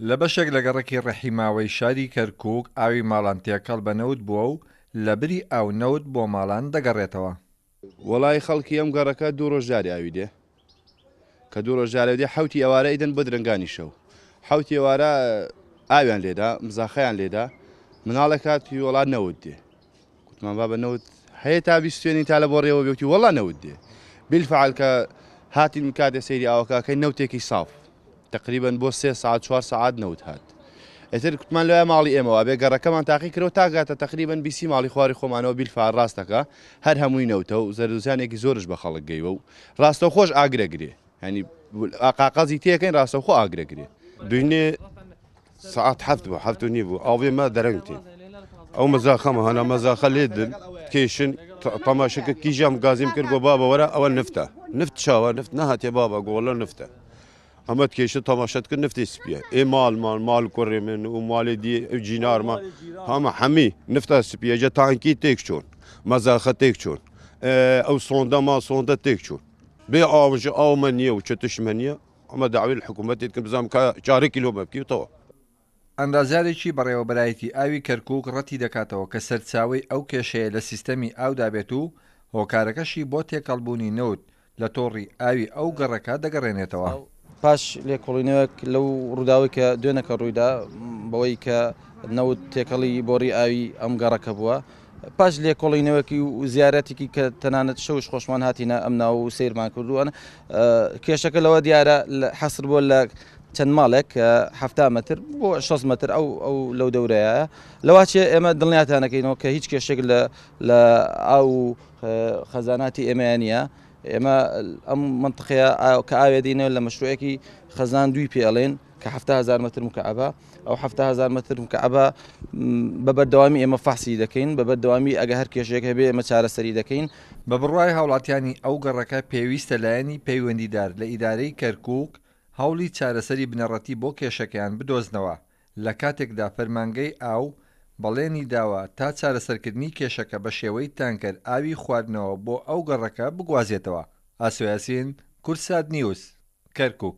لە بەشێک لە گەڕەکی ڕەحیماوەی شاری کەرکووک ئاوی ماڵان تێکەڵ بە نەوت بووە و لەبری ئاو نەوت بۆ ماڵان دەگەڕێتەوە. وەڵایی خەڵکی ئەم گەڕەکە دوو ڕۆژ جارێ ئاوی دێ کە دوو ڕۆژ جارێ دێ حەوتی ئێوارە ئیدن بۆ درەنگانی شەو حەوتی ئێوارە ئاویان لێدا مزاخەیان لێدا مناڵێک هات وەڵا نەوت دێ گوتمان بابە نەوت هەیە تا بیستێنین تا لە بۆ ڕێوە بێوتی وەڵا نەوت دێ بیلفعل کە هاتین کاتێ سەیری ئاوەکەکەی نەوتێکی ساف تقریبا بۆ سێ ساعت چوار ساعت نەوت هات ئیتر کوتمان لەوێ ماڵی ئێمەوە بێ گەڕەکەمان تاقی کرەوە تا گاتە تقریبا بیسی ماڵی خواری خۆمانەوە بیلفعل ڕاستەکە هەر هەمووی نەوتە و زەردوزیانێکی زۆرش بە خەڵک گەیوە و ڕاستەوخۆش ئاگرە گرێ ینی قاقەزی تێکەین ڕاستەوخۆ ئاگرە گرێ. دوینێ سەعات حەفت بوو حەفت و نیو بوو ئاوێ مە دەرەنگ تێ ئەو مەزاخەمە هەنا مەزاخە لێ دن کێشن تەماشەکە کیژام گازیم کرد گۆ بابە وەرە ئەوە نفتە نفت چاوە نفت نەهاتێ بابە گۆڵە نفتە ئەمە کێشە تەماشەت کرد نفتی سپیە ئێ ماڵمان ماڵ کوڕێ من و ماڵێ دی جینارمە هەمە هەمی نفتە سپیە جە تانکی تێک چۆن مەزاخە تێک چۆن ئەو سۆندە ما سۆندە تێک چۆن بێ ئاوژ ئاومە نییە و چتشمە نییە ئەمە داوی حکوومەتی کرد بزانم کە چارێکی لۆ بەبکی و تەواو. ئەندازیارێکی بەڕێوەبەرایەتی ئاوی کەرکووک ڕەتی دەکاتەوە کە سەرچاوەی ئەو کێشەیە لە سیستەمی ئاودا بێت و هۆکارەکەشی بۆ تێکەڵبوونی نەوت لە تۆڕی ئاوی ئەو گەڕەکە دەگەڕێنێتەوە. پاش لێکۆڵینەوەک لەو ڕووداوەی کە دوێنەکە ڕوویدا بەوەی کە نەوت تێکەڵی بۆڕی ئاوی ئەم گەڕەکە بووە، پاش لێکۆڵینەوەکی و زیارەتێکی کە تەنانەت شەوش خۆشمان هاتینە ئەم ناو و سەیرمان کردووە کێشەکە لەوە دیارە حەسر بووە لە چەند ماڵێک ه متر بۆ 6 متر ئەو ئەو لەو دەورەیە لەواچێ ئێمە دڵنیاتانەکەینەوە کە هیچ کێشێک لە لە ئاو و خەزاناتی ئێمەیان نییە ئێمە ئەم منطقەیە کە ئاوێ دینەوە لە مەشروعێکی خەزان دوی پێڵێن کە 70هزار متر مکعبە ئەو 70هزار متر مکعبە بە بەردەوامی ئێمە فەحسی دەکەین بە بەردەوامی ئەگە هەر کێشێک هەبێ ئێمە چارەسەری دەکەین. بە بڕوای هاوڵاتیانی ئەو گەڕەکە پێویستە لایەنی پەیوەندیدار لە ئیدارەی کەرکوک هەوڵی چارەسەری بنەڕەتی بۆ کێشەکەیان بدۆزنەوە لە کاتێکدا فەرمانگەی ئاو بەڵێنی داوە تا چارەسەرکردنی کێشەکە بە شێوەی تانکەر ئاوی خواردنەوە بۆ ئەو گەڕەکە بگوازێتەوە. ئاسۆ یاسین، کوردسات نیوز، کەرکوک.